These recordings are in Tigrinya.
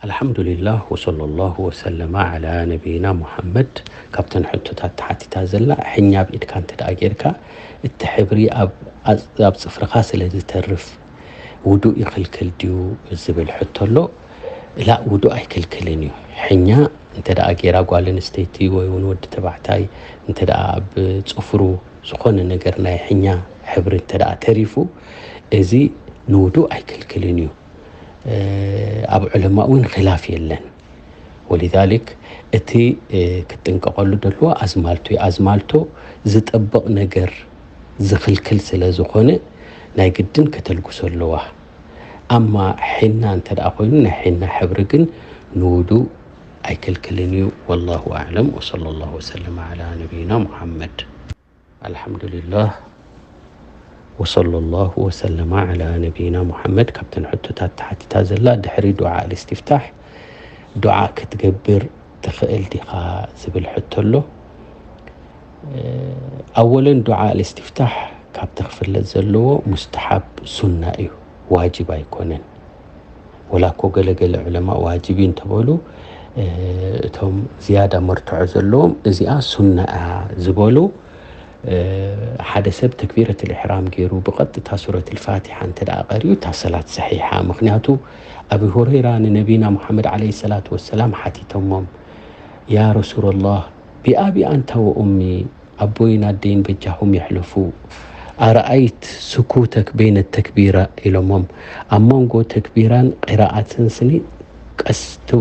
ኣልሓምዱሊላህ ወሰለላሁ ወሰለማ ዓላ ነቢይና ሙሓመድ። ካብተን ሕቶታት ተሓቲታ ዘላ፣ ሕኛ ኣብ ኢድካ እንተ ደኣ ጌርካ፣ እቲ ሕብሪ ኣብ፣ ኣብ ጽፍርኻ ስለ ዝተርፍ ውዱእ ይኽልክል ድዩ ዝብል ሕቶ ኣሎ። ላእ፣ ውዱእ ኣይክልክልን እዩ። ሕኛ እንተ ደኣ ጌራ ጓል ኣንስተይቲ ወይ እውን ወዲ ተባዕታይ እንተ ደኣ ኣብ ጽፍሩ ዝኾነ ነገር ናይ ሕኛ ሕብሪ እንተ ደኣ ተሪፉ፣ እዚ ንውዱእ ኣይክልክልን እዩ። ኣብ ዑለማ እውን ኺላፍ የለን። ወሊዛሊክ እቲ ክትጥንቀቐሉ ደልዋ ኣዝማልቶ እዩ። ኣዝማልቶ ዝጠብቕ ነገር ዝኽልክል ስለ ዝኾነ ናይ ግድን ከተልግሶ ኣለዋ። ኣማ ሒና እንተ ደኣ ኮይኑ ናይ ሒና ሕብሪ ግን ንውዱእ ኣይክልክልን እዩ። ወላሁ ኣዕለም ወሰለላሁ ወሰለም ዓላ ነቢይና ሙሓመድ። ኣልሓምዱሊላህ ወሰለላሁ ወሰለማ ዓላ ነቢይና ሙሓመድ። ካብተን ሕቶታት ተሓቲታ ዘላ ድሕሪ ዱዓ ኣልእስቲፍታሕ ዱዓ ክትገብር ትኽእል ዲኻ ዝብል ሕቶ ኣሎ። ኣወለን ዱዓ ኣልእስቲፍታሕ ካብቲ ክፍለጥ ዘለዎ ሙስተሓብ ሱና እዩ፣ ዋጅብ ኣይኮነን። ወላ እኮ ገለገለ ዑለማ ዋጅብ እዩ እንተበሉ፣ እቶም ዝያዳ መርትዖ ዘለዎም እዚኣ ሱና እያ ዝበሉ፣ ሓደ ሰብ ተክቢረት ልእሕራም ገይሩ ብቐጥታ ሱረት ልፋቲሓ እንተ ደኣ ቀሪኡ እታ ሰላት ሰሒሓ። ምኽንያቱ ኣቢ ሁረይራ ንነቢና ሙሓመድ ዓለይሂ ሰላቱ ወሰላም ሓቲቶሞም፣ ያ ረሱለላህ፣ ቢኣቢ ኣንታ ወኡሚ፣ ኣቦይን ኣደይን በጃኹም ይሕለፉ፣ ኣረኣይት ስኩተክ በይነ ተክቢራ ኢሎሞም። ኣብ መንጎ ተክቢራን ቂራኣትን ስኒ ቀስ ት-፣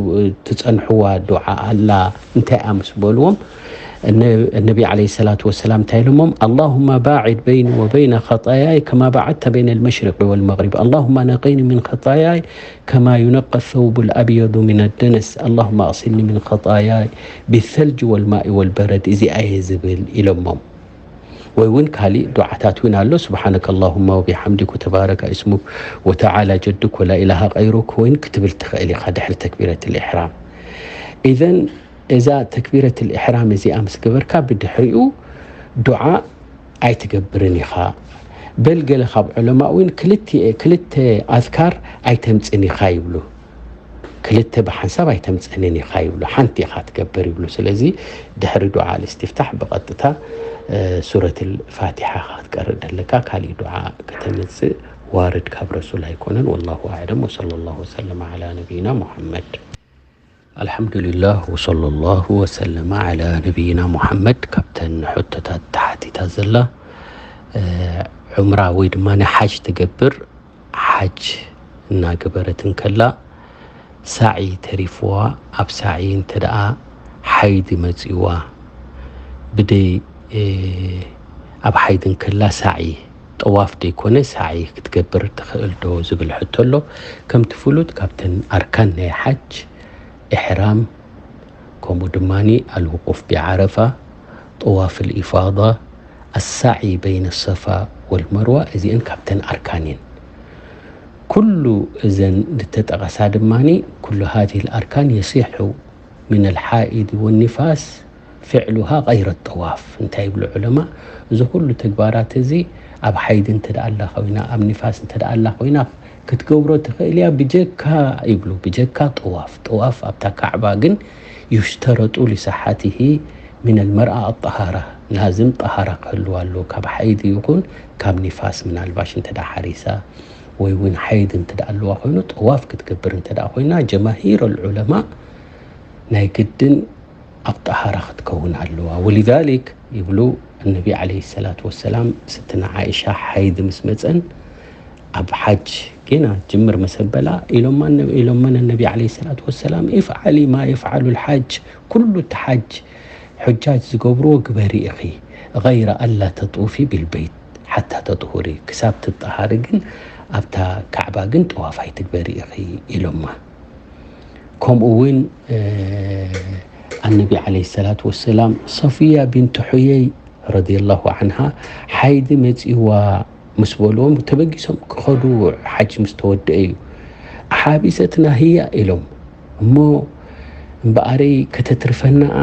ትጸንሕዋ ዱዓ ኣላ እንታይ እያ ምስ በልዎም፣ እነ-፣ እነቢ ዓለይሂ ሰላቱ ወሰላም እንታይ ኢሎሞም? ኣላሁማ ባዒድ በይኒ ወበይነ ኸጣያይ ከማ ባዓድተ በይነ ልመሽሪቂ ወልመግሪብ። ኣላሁማ ነቂኒ ሚን ኸጣያይ ከማ ዩነቀ ሰውቡ ልኣብየዱ ሚን ደነስ። ኣላሁማ ኣቅሲልኒ ሚን ኸጣያይ ቢሰልጅ ወልማኢ ወልበረድ። እዚኣ እየ ዝብል ኢሎሞም። ወይ እውን ካሊእ ዱዓታት እውን ኣሎ። ስብሓነከ ኣላሁማ ወቢሓምዲክ ወተባረከ እስሙክ ወተዓላ ጀዱክ ወላ ኢላሃ ቀይሩክ ወይን ክትብል ትኽእል ኢኻ ድሕሪ ተክቢረት ልእሕራም። ኢዘን እዛ ተክቢረት ልእሕራም እዚኣ ምስ ገበርካ ብድሕሪኡ ዱዓ ኣይትገብርን ኢኻ። በል ገለ ካብ ዑለማ እውን ክልተ፣ ክልተ ኣዝካር ኣይተምጽን ኢኻ ይብሉ። ክልተ ብሓንሳብ ኣይተምጸንን ኢኻ ይብሉ፣ ሓንቲ ኢኻ ትገብር ይብሉ። ስለዚ ድሕሪ ዱዓ ልእስቲፍታሕ ብቐጥታ፣ እ፣ ሱረት ልፋቲሓ ኢኻ ክትቀርእ ደለካ፣ ካሊእ ዱዓ ከተምጽእ ዋርድ ካብ ረሱል ኣይኮነን። ወላሁ ኣዕለም ወሰለላሁ ወሰለም ዓላ ነቢይና ሙሓመድ። ኣልሓምዱሊላህ ወሰለላሁ ወሰለመ ዓላ ነቢይና ሙሓመድ። ካብተን ሕቶታት ተሓቲታ ዘላ፣ እ፣ ዑምራ ወይ ድማ ናይ ሓጅ ትገብር፣ ሓጅ እናገበረት እንከላ ሳዒ ተሪፍዋ፣ ኣብ ሳዒ እንተ ደኣ ሓይዲ መጺዋ፣ ብደይ፣ እ፣ ኣብ ሓይዲ እንከላ ሳዒ፣ ጠዋፍ ደይኮነ ሳዒ ክትገብር ትኽእል ዶ ዝብል ሕቶ ኣሎ። ከምቲ ፍሉጥ ካብተን ኣርካን ናይ ሓጅ፣ ኢሕራም፣ ከምኡ ድማ ኣልውቁፍ ቢዓረፋ፣ ጠዋፍ ልኢፋዳ፣ ኣሳዒ በይነ ሰፋ ወልመርዋ፣ እዚአን ካብተን ኣርካን እየን። ኩሉ እዘን ዝተጠቐሳ ድማ፣ ኩሉ ሃዚህ ኣርካን የሲሑ ሚን ኣልሓኢድ ወኒፋስ ፊዕሉሃ ገይረ ጠዋፍ። እንታይ ይብሉ ዑለማ? እዚ ኩሉ ተግባራት እዚ ኣብ ሓይድ እንተ ደኣ ኣላ ኮይና፣ ኣብ ኒፋስ እንተ ደኣ ኣላ ኮይና ክትገብሮ ትኽእል እያ፣ ብጀካ ይብሉ፣ ብጀካ ጠዋፍ። ጠዋፍ ኣብታ ካዕባ ግን ዩሽተረጡ ሊሰሓቲሂ ሚን ኣልመርኣ ኣጠሃራ፣ ላዝም ጠሃራ ክህልዋ ኣለዎ፣ ካብ ሓይድ ይኹን ካብ ኒፋስ፣ ምናልባሽ እንተ ደኣ ሓሪሳ ወይ እውን ሓይድ እንተ ደኣ ኣለዋ ኮይኑ፣ ጠዋፍ ክትገብር እንተ ደኣ ኮይና፣ ጀማሂር ኣልዑለማ ናይ ግድን ኣብ ጠሃራ ክትከውን ኣለዋ። ወሊዛሊክ ይብሉ፣ እነቢ ዓለይሂ ሰላቱ ወሰላም ስትና ዓኢሻ ሓይድ ምስ መጸን፣ ኣብ ሓጅ ጌና ጅምር መሰበላ ኢሎማ፣ ኢሎመን እነቢ ዓለይሂ ሰላቱ ወሰላም፣ ኢፍዓሊ ማ የፍዓሉ ልሓጅ፣ ኩሉ እቲ ሓጅ፣ ሑጃጅ ዝገብርዎ ግበሪ ኢኺ፣ ገይረ ኣላ ተጡፊ ቢልበይት ሓታ ተጥሁሪ፣ ክሳብ ትጠሃሪ ግን ኣብታ ካዕባ ግን ጠዋፍ ኣይትግበሪ ኢኺ ኢሎማ። ከምኡ እውን፣ እ፣ ኣነቢ ዓለይሂ ሰላቱ ወሰላም፣ ሰፊያ ቢንት ሑየይ ረዲየላሁ ዓንሃ ሓይዲ መጺዋ ምስ በልዎም፣ ተበጊሶም ክኸዱ፣ ሓጅ ምስ ተወደአ እዩ። ኣሓቢሰትና ህያ ኢሎም፣ እሞ እምበኣረይ ከተትርፈናኣ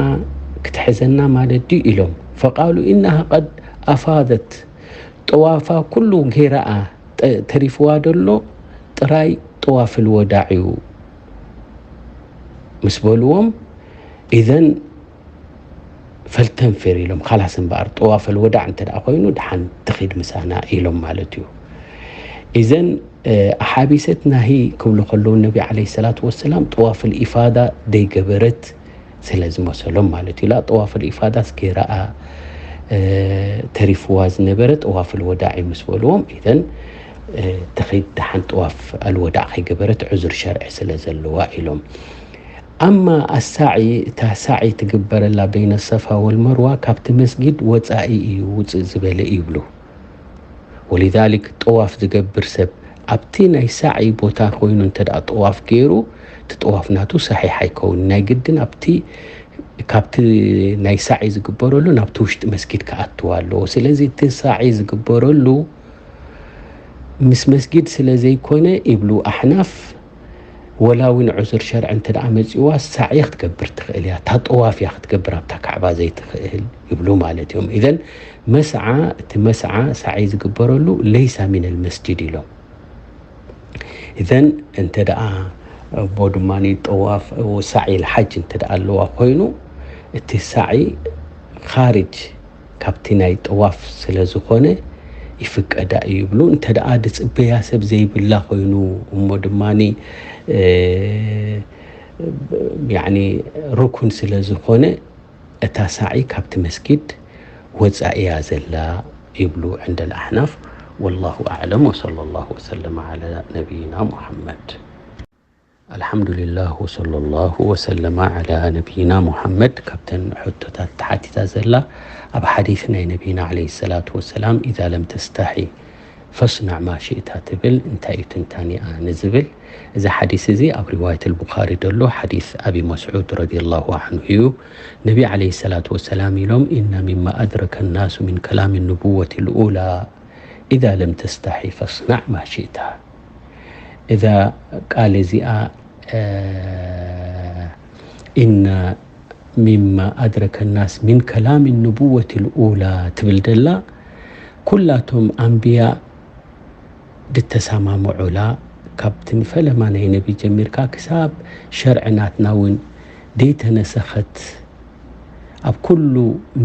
ክትሕዘና ማለት ድዩ ኢሎም። ፈቃሉ ኢነሃ ቀድ ኣፋደት፣ ጠዋፋ ኩሉ ጌራኣ፣ ጠ-፣ ተሪፍዋ ደሎ ጥራይ ጠዋፍ ልወዳዕ እዩ። ምስ በልዎም፣ ኢዘን ፈልተንፍር ኢሎም፣ ካላስ እምበኣር ጠዋፈል ወዳዕ እንተ ደኣ ኮይኑ፣ ደሓን ትኺድ ምሳና ኢሎም ማለት እዩ። ኢዘን፣ እ፣ ኣሓቢሰት ናሂ ክብሉ ከለዉ፣ ነቢ ዓለይሂ ሰላቱ ወሰላም ጠዋፍል ኢፋዳ ደይገበረት ስለ ዝመሰሎም ማለት እዩ። ላ ጠዋፈል ኢፋዳስ ገይራኣ፣ እ፣ ተሪፍዋ ዝነበረ ጠዋፍል ወዳዕ እዩ ምስ በልዎም፣ ኢዘን፣ እ፣ ትኺድ ደሓን ጠዋፍ ኣልወዳዕ ከይገበረት ዑዙር ሸርዒ ስለ ዘለዋ ኢሎም። ኣማ ኣሳዒ፣ እታ ሳዒ ትግበረላ በይነ ሰፋ ወልመርዋ ካብቲ መስጊድ ወጻኢ እዩ፣ ውጽእ ዝበለ ይብሉ። ወሊዛሊክ ጠዋፍ ዝገብር ሰብ ኣብቲ ናይ ሳዒ ቦታ ኮይኑ እንተ ደኣ ጠዋፍ ገይሩ፣ እቲ ጠዋፍ ናቱ ሰሒሕ ኣይከውን። ናይ ግድን ኣብቲ፣ ካብቲ ናይ ሳዒ ዝግበረሉ ናብቲ ውሽጢ መስጊድ ክኣትው ኣለዎ። ስለዚ እቲ ሳዒ ዝግበረሉ ምስ መስጊድ ስለ ዘይኮነ ይብሉ ኣሕናፍ፣ ወላ እውን ዑዙር ሸርዒ እንተ ደኣ መጺዋ፣ ሳዒ ክትገብር ትኽእል እያ። እታ ጠዋፍ እያ ክትገብር ኣብታ ካዕባ ዘይትኽእል ይብሉ ማለት እዮም። ኢዘን መስዓ፣ እቲ መስዓ ሳዒ ዝግበረሉ ለይሳ ሚነል መስጂድ ኢሎም። ኢዘን እንተ ደኣ እሞ ድማ ጠዋፍ ሳዒ ልሓጅ እንተ ደኣ ኣለዋ ኮይኑ፣ እቲ ሳዒ ኻሪጅ ካብቲ ናይ ጠዋፍ ስለ ዝኾነ ይፍቀዳ እዩ ይብሉ። እንተ ደኣ ድጽበያ ሰብ ዘይብላ ኮይኑ፣ እሞ ድማ፣ እ፣ ያዕኒ ሩኩን ስለ ዝኾነ፣ እታ ሳዒ ካብቲ መስጊድ ወጻኢ እያ ዘላ ይብሉ ዕንደል ኣሕናፍ። ወላሁ ኣዕለም፣ ወሰለ ላሁ ወሰለመ ዓላ ነቢይና ሙሐመድ። ኣልሓምዱሊላህ፣ ወሰለ ላሁ ወሰለመ ዓላ ነቢይና ሙሐመድ። ካብተን ሕቶታት ተሓቲታ ዘላ፣ ኣብ ሓዲስ ናይ ነቢይና ዓለይሂ ሰላቱ ወሰላም፣ "ኢዛ ለም ተስተሒ ፈስናዕ ማ ሽእታ" ትብል፣ እንታይ እዩ ትንታኔኣ ንዝብል፣ እዚ ሓዲስ እዚ ኣብ ሪዋየት ኣልቡኻሪ ደሎ፣ ሓዲስ ኣቢ መስዑድ ረዲየላሁ ዓንሁ እዩ። ነቢ ዓለይሂ ሰላቱ ወሰላም ኢሎም፣ "ኢነ ሚማ ኣድረከ ናሱ ሚን ከላሚ ኑቡወት ልኡላ፣ ኢዛ ለም ተስተሒ ፈስናዕ ማ ሽእታ." እዛ ቃል እዚኣ፣ እ፣ "ኢነ ሚማ ኣድረከ ናስ ሚን ከላሚ ኑቡወት ልኡላ" ትብል ደላ፣ ኩላቶም ኣንብያ ድተሰማምዑላ፣ ካብቲ ንፈለማ ናይ ነቢ ጀሚርካ ክሳብ ሸርዒ ናትና እውን ደይተነሰኸት፣ ኣብ ኩሉ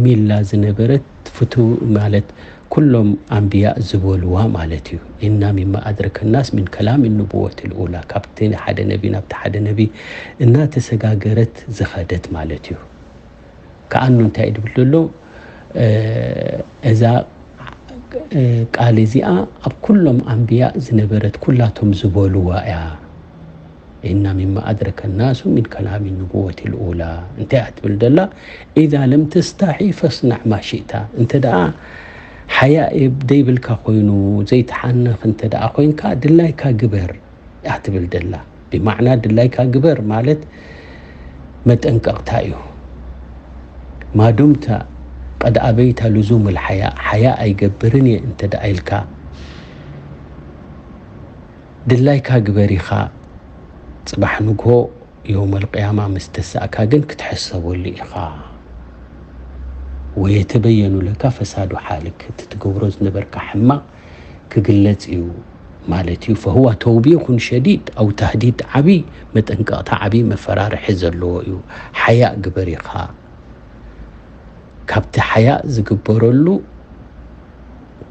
ሚላ ዝነበረት ፍትው ማለት ኩሎም ኣንብያ ዝበልዋ ማለት እዩ። "ኢና ሚማ ኣድረከ ናስ ሚን ከላሚ ንቡወት ልኡላ"፣ ካብቲ ሓደ ነቢ ናብቲ ሓደ ነቢ እናተሰጋገረት ዝኸደት ማለት እዩ። ከኣኑ እንታይ ድብል ዘሎ፣ እ፣ እዛ፣ እ፣ ቃል እዚኣ ኣብ ኩሎም ኣንብያ ዝነበረት ኩላቶም ዝበልዋ እያ። "ኢና ሚማ ኣድረከ ናሱ ሚን ከላሚ ንቡወት ልኡላ" እንታይ እያ ትብል ደላ? "ኢዛ ለም ተስታሒ ፈስናዕ ማ ሽእታ"፣ እንተ ደኣ ሓያ ዘይብልካ ኮይኑ፣ ዘይትሓንኽ እንተ ደኣ ኮይንካ፣ ድላይካ ግበር እያ ትብል ደላ። ብማዕና ድላይካ ግበር ማለት መጠንቀቕታ እዩ። "ማዱምታ ቀድ ኣበይታ ልዙም ልሓያ፣ ሓያ ኣይገብርን እየ እንተ ደኣ ኢልካ፣ ድላይካ ግበር ኢኻ፣ ጽባሕ ንግሆ የውመል ቅያማ ምስ ተሳእካ ግን ክትሕሰበሉ ኢኻ። ወየተበየኑ ለካ ፈሳዱ ሓልክ፣ እቲ ትገብሮ ዝነበርካ ሕማቕ ክግለጽ እዩ ማለት እዩ። ፈሁዋ ተውቢኹን ሸዲድ ኣው ተህዲድ፣ ዓቢ መጠንቀቕታ፣ ዓቢ መፈራርሒ ዘለዎ እዩ። ሓያእ ግበር ኢኻ፣ ካብቲ ሓያእ ዝግበረሉ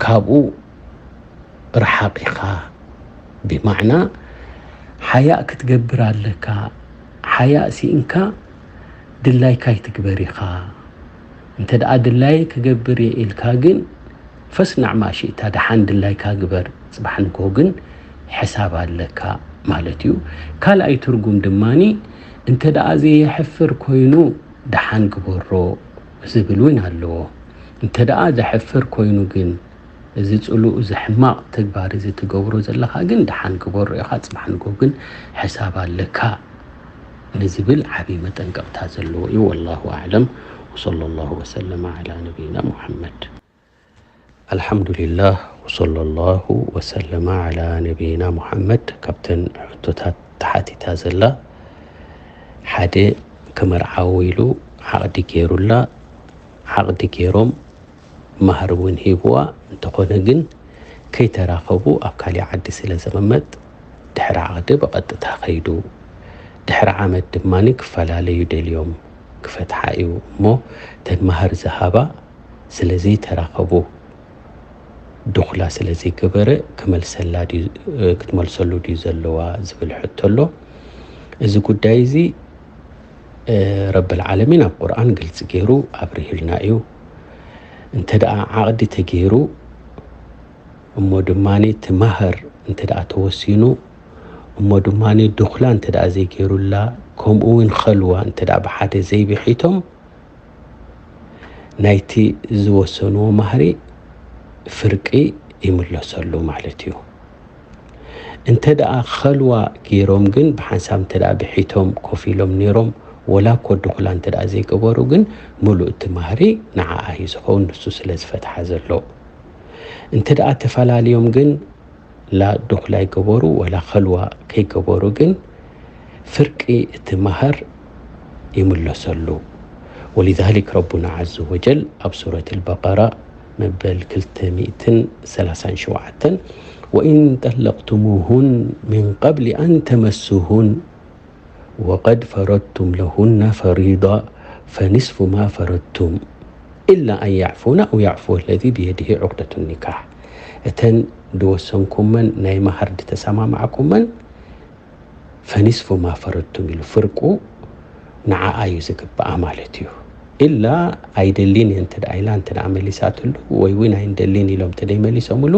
ካብኡ ርሓቕ ኢኻ። ብማዕና ሓያእ ክትገብር ኣለካ። ሓያእ ስኢንካ ድላይካ ኣይትግበር ኢኻ። እንተ ደኣ ድላየ ክገብር እየ ኢልካ ግን ፈስናዕ ማ ሽእታ፣ ደሓን ድላይካ ግበር፣ ጽባሕ ንግሆ ግን ሕሳብ ኣለካ ማለት እዩ። ካልኣይ ትርጉም ድማኒ፣ እንተ ደኣ ዘየሕፍር ኮይኑ ደሓን ግበሮ ዝብል እውን ኣለዎ። እንተ ደኣ ዘሕፍር ኮይኑ ግን፣ እዚ ጽሉእ፣ እዚ ሕማቕ ተግባር እዚ ትገብሮ ዘለኻ ግን ደሓን ግበሮ ኢኻ፣ ጽባሕ ንግሆ ግን ሕሳብ ኣለካ ንዝብል ዓቢ መጠንቀቕታ ዘለዎ እዩ። ወላሁ ኣዕለም፣ ወሰለ ላሁ ወሰለመ ዓላ ነቢይና ሙሐመድ። ኣልሓምዱሊላህ፣ ወሰለ ላሁ ወሰለመ ዓላ ነቢይና ሙሐመድ። ካብተን ሕቶታት ተሓቲታ ዘላ፣ ሓደ ክምርዓው ኢሉ ዓቕዲ ገይሩላ፣ ዓቕዲ ገይሮም ማህር እውን ሂብዋ፣ እንተኾነ ግን ከይተራኸቡ ኣብ ካሊእ ዓዲ ስለ ዝቕመጥ፣ ድሕሪ ዓቕዲ ብቐጥታ ከይዱ። ድሕሪ ዓመት ድማ ክፈላለዩ ደልዮም ክፈትሓ እዩ እሞ፣ ተን ማህር ዝሃባ ስለ ዘይተራኸቡ፣ ድኹላ ስለ ዘይገበረ ክመልሰላ ድዩ፣ ክትመልሰሉ ድዩ ዘለዋ ዝብል ሕቶ ኣሎ። እዚ ጉዳይ እዚ ረብል ዓለሚን ኣብ ቁርኣን ግልፂ ገይሩ ኣብሪሁልና እዩ። እንተ ደኣ ዓቕዲ ተገይሩ እሞ ድማ እቲ ማህር እንተ ደኣ ተወሲኑ እሞ ድማ ድኹላ እንተ ደኣ ዘይገይሩላ፣ ከምኡ እውን ኸልዋ እንተ ደኣ ብሓደ ዘይብሒቶም፣ ናይቲ ዝወሰንዎ ማህሪ ፍርቂ ይምለሰሉ ማለት እዩ። እንተ ደኣ ኸልዋ ገይሮም ግን ብሓንሳብ እንተ ደኣ ብሒቶም ኮፍ ኢሎም ነይሮም፣ ወላ እኮ ድኹላ እንተ ደኣ ዘይገበሩ ግን፣ ምሉእ እቲ ማህሪ ንዓኣ እዩ ዝኸውን፣ ንሱ ስለ ዝፈትሓ ዘሎ። እንተ ደኣ ተፈላለዮም ግን፣ ላ ድኹላ ይገበሩ ወላ ኸልዋ ከይገበሩ ግን፣ ፍርቂ እቲ ማህር ይምለሰሉ። ولذلك ربنا عز وجل ኣብ ሱረት البقرة መበል ክልተ ሚእትን ሰላሳን ሸውዓተን، وإن طلقتموهن من قبل أن تمسوهن وقد فرضتم لهن فريضة فنصف ما فرضتم إلا أن يعفون أو يعفو الذي بيده عقدة النكاح። እተን ድወሰንኩመን ናይ ማህር ድተሰማማዕኩመን፣ ፈኒስፉ ማ ፈረድቱም ኢሉ፣ ፍርቁ ንዓኣ እዩ ዝግብኣ ማለት እዩ። ኢላ ኣይደሊን እየ እንተ ደኣ ኢላ እንተ ደኣ መሊሳትሉ፣ ወይ እውን ኣይንደሊን ኢሎም እንተ ደይመሊሶምሉ፣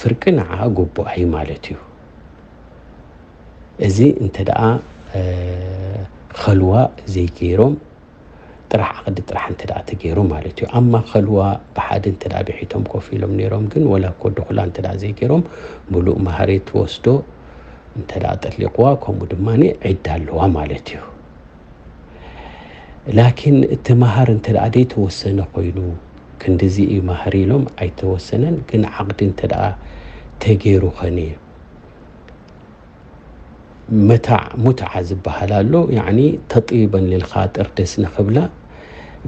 ፍርቂ ንዓኣ ግቡኣ እዩ ማለት እዩ። እዚ እንተ ደኣ፣ እ፣ ኸልዋ ዘይገይሮም ጥራሕ ዓቕዲ ጥራሕ እንተ ደኣ ተገይሩ ማለት እዩ። ኣማ ኸልዋ ብሓደ እንተ ደኣ ብሒቶም ኮፍ ኢሎም ነይሮም ግን፣ ወላ እኮ ድኹላ እንተ ደኣ ዘይገይሮም፣ ምሉእ ማህሪ ትወስዶ እንተ ደኣ ጠሊቕዋ፣ ከምኡ ድማ ዒዳ ኣለዋ ማለት እዩ። ላኪን እቲ ማህር እንተ ደኣ ዘይተወሰነ ኮይኑ፣ ክንድዚ እዩ ማህር ኢሎም ኣይተወሰነን፣ ግን ዓቕዲ እንተ ደኣ ተገይሩ ኸነ፣ መታዕ፣ ሙትዓ ዝበሃል ኣሎ፣ ያዕኒ ተጥይበን ልልኻጥር፣ ደስ ንኽብላ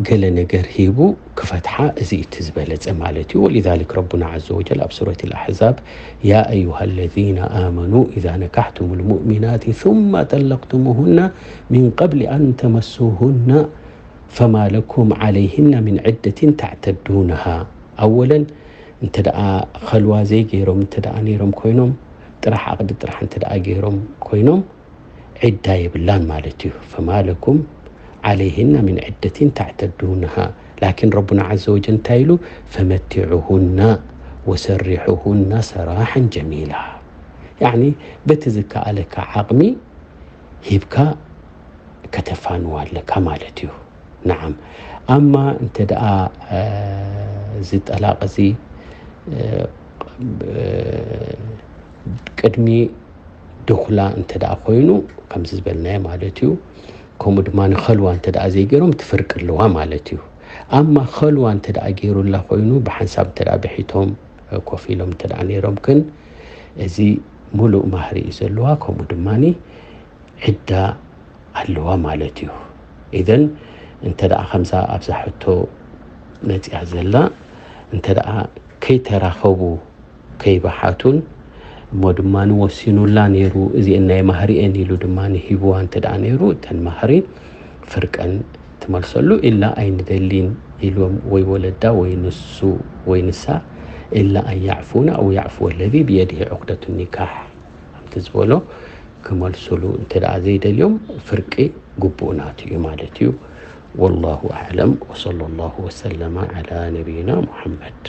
ገለ ነገር ሂቡ ክፈትሓ፣ እዚ እቲ ዝበለጸ ማለት እዩ። ولذلك ربنا عز وجل ኣብ ሱረት الأحزاب، يا أيها الذين آمنوا إذا نكحتم المؤمنات ثم طلقتموهن من قبل أن تمسوهن فما لكم عليهن من عدة تعتدونها. ኣወለን፣ እንተ ደኣ ኸልዋ ዘይገይሮም እንተ ደኣ ነይሮም ኮይኖም፣ ጥራሕ ዓቕዲ ጥራሕ እንተ ደኣ ገይሮም ኮይኖም፣ ዒዳ የብላን ማለት እዩ። فما لكم عليهن من عدة تعتدونها። ላኪን ረቡና ዓዘ ወጀል እንታይ ኢሉ? فمتعوهن وسرحوهن سراحا جميلا። ያዕኒ በቲ ዝከኣለካ ዓቕሚ ሂብካ ከተፋንዋ ኣለካ ማለት እዩ። ነዓም። ኣማ እንተ ደኣ፣ እ፣ እዚ ጠላቕ እዚ፣ እ፣ ብ-፣ ቅድሚ ድኹላ እንተ ደኣ ኮይኑ፣ ከምዚ ዝበልናዮ ማለት እዩ። ከምኡ ድማ ንኸልዋ እንተ ደኣ ዘይገይሮም፣ እቲ ፍርቂ ኣለዋ ማለት እዩ። ኣማ ኸልዋ እንተ ደኣ ገይሩላ ኮይኑ፣ ብሓንሳብ እንተ ደኣ ብሒቶም፣ እ፣ ኮፍ ኢሎም እንተ ደኣ ነይሮም ግን፣ እዚ ሙሉእ ማህሪ እዩ ዘለዋ፣ ከምኡ ድማ ዒዳ ኣለዋ ማለት እዩ። ኢዘን እንተ ደኣ ከምዛ ኣብዛ ሕቶ መጺኣ ዘላ፣ እንተ ደኣ ከይተራኸቡ፣ ከይበሓቱን፣ እሞ ድማ ወሲኑላ ነይሩ፣ እዚአን ናይ ማህሪአን ኢሉ ድማ ሂብዋ እንተ ደኣ ነይሩ፣ እተን ማህሪ ፍርቀን ትመልሰሉ፣ ኢላ ኣይንደሊን ኢሎም ወይ ወለዳ ወይ ንሱ ወይ ንሳ፣ ኢላ ኣን ያዕፉና ኣው ያዕፉ ወለዚ ብየድሂ ዑቅደቱ ኒካሕ፣ ከምቲ ዝበሎ ክመልሱሉ እንተ ደኣ ዘይደልዮም፣ ፍርቂ ግቡእ ናቱ እዩ ማለት እዩ። ወላሁ ኣዕለም፣ ወሰለ ላሁ ወሰለመ ዓላ ነቢይና ሙሐመድ።